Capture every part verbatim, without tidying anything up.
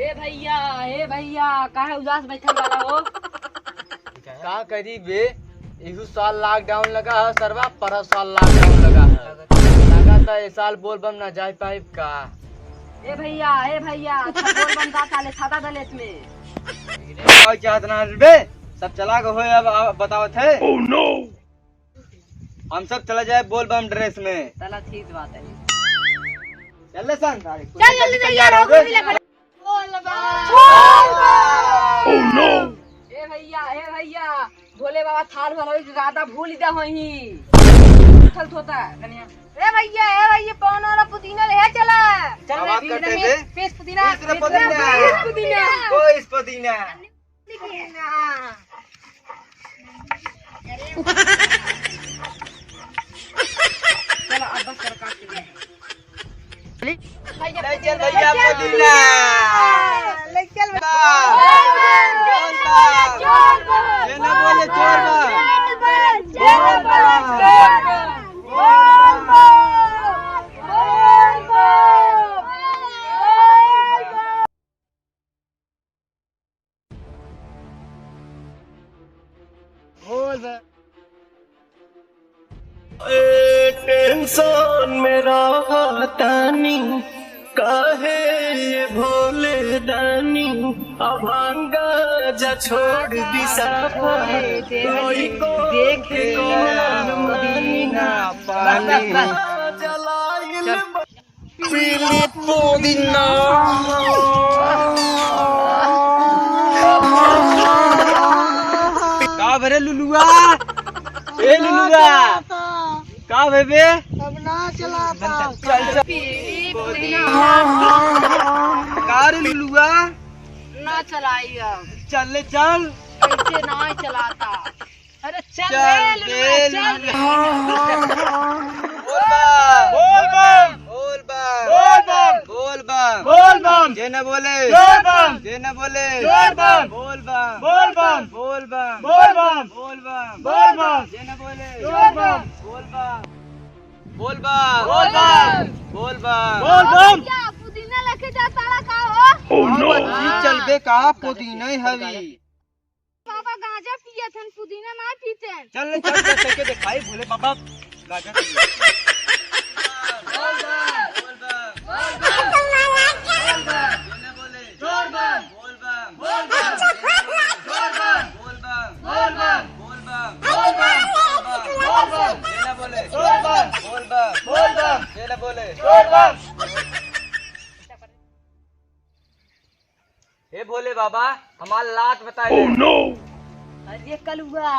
ए भैया, ए भैया, काहे उदास बैठल बाड़ा हो? का करी बे, इहू साल lockdown लगा है सरवा, परसों साल lockdown लगा है। लगा था ए साल बोलबम ना जाए पाइब का? ए भैया, ए भैया, अच्छा बोलबम का साले छाता दलेत में। और क्या इतना बे, सब चला गए हो, अब, अब बतावत है। हम सब चला जाए बोलबम dress में। चला, ठीक बात है। चल ले सन, सारे। चल जल्दी तैयार हो, कुर्सी लगा। बोलबम। बोलबम। ए भैया, ए भैया, भोले बाबा थाल भरवे के गादा भूल गया होई। उठल थोता, कनिया। ए भैया, ए भैया, कौन वाला पुदीना ले चला? चल अब रे, आप बीस करते में थे। बीस पुदीना, बीस रे बीस पुदीना। बीस पुदीना। कोई इस पुदीना। चलो, अब बस सरकार के लिए। ले चल भैया पुदीना। ले चल। बोल बा। ये ना बोले चोर बा। बोल बा। ए, tension में रहतानी, काहे ये भोले दानी, अब भांगा जा छोड़ दी साफा, कोई को देख के ना मानी ना पानी। जलाइल पीली पुदीना। का भरे लुलुआ? ए लुलुआ। का भे बे? अब ना चलाता। चल, चल। पीली पुदीना। का रे लुलुआ? ना चलाई अब। चल ले चल। ऐसे ना चलाता। अरे चल चल रे लुलुआ, बे चल। लुलुआ। बोल बम। बोल बम। बोल बम। बोल बम। बोल बम। जे न बोले। चोर बम। जे न बोले। चोर बम। बोल बम। बोल बम। बोल बम। बोल बम। बोल बम। बोल बम। जे न बोले। चोर बम। बोल बम। बोल बम। बोल बम। बोल बम। बोल बम। क्या पुदीना लेके जाता रहा का हो? Oh no। हाँ, बच्ची, चलबे का पुदीना ही हवी। बाबा गांजा पियत हन, पुदीना ना पीते हैं। चल, चल, चल, चल के दिखाई भोले बाबा गांजा पियत। हे भोले बाबा, हमार लात बताए। Oh no! अरे कलुआ,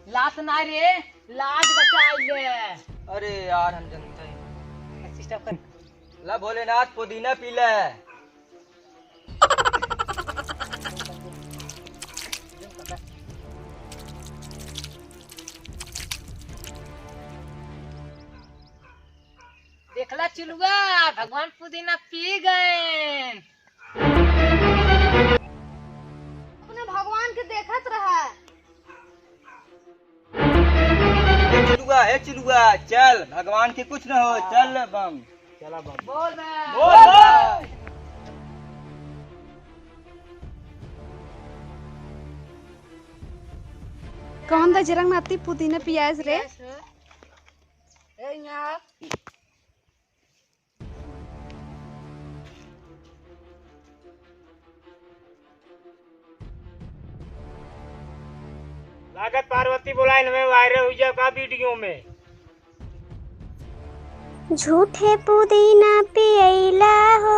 लात ना रे, लाज बचाई ले। अरे यार, हम जनते हैं। सिस्टम कर। ला भोलेनाथ, पुदीना पी ले। देखला चुलुआ, भगवान पुदीना पी गए। अपने भगवान के देखत रहा। ए चिलुआ, ए चिलुआ, चल, भगवान के कुछ न हो, चल बम। चला बम। बोल बम। बोल बम। कौन बजरंग नाथी पुदीना पियास रे? ए, यहाँ। लागत पार्वती बोलाए नवे वायरल हुई जाओ का वीडियो में। झूठे पुदीना पियैला हो,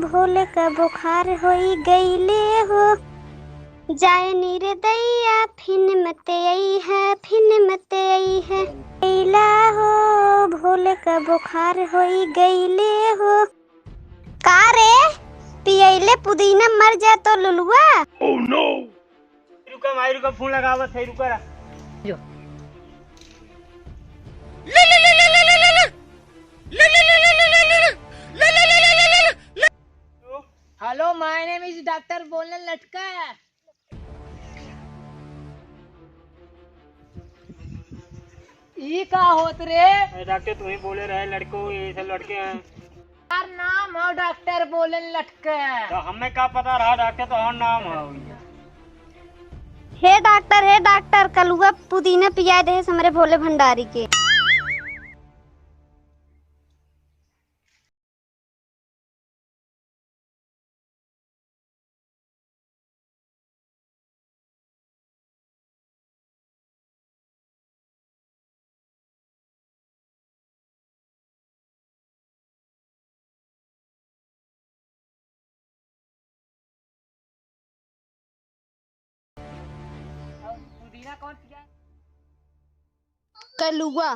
भोले का बुखार होई गईले हो। जाए निर्दया, फिन मत अइहे, फिन मत अइहे। अइला हो, भोले का बुखार होई गईले हो। का रे, पियैले पुदीना मर जा तो लुलुआ? Oh no! रुका माई, रुका, फोन लगावत है, रुका रा। Hello, my name is डॉक्टर बोलन लटका। ई का होत रे? अरे डॉक्टर, तू ही बोले रहे, लड़को, ये सब लड़के हैं। नाम हो डॉक्टर बोलन लटके। तो हमें का पता रहा डॉक्टर, तो और नाम हो। हे डॉक्टर, हे डॉक्टर, कलुआ पुदीना पिया दे हमरे भोले भंडारी के। कलुआ।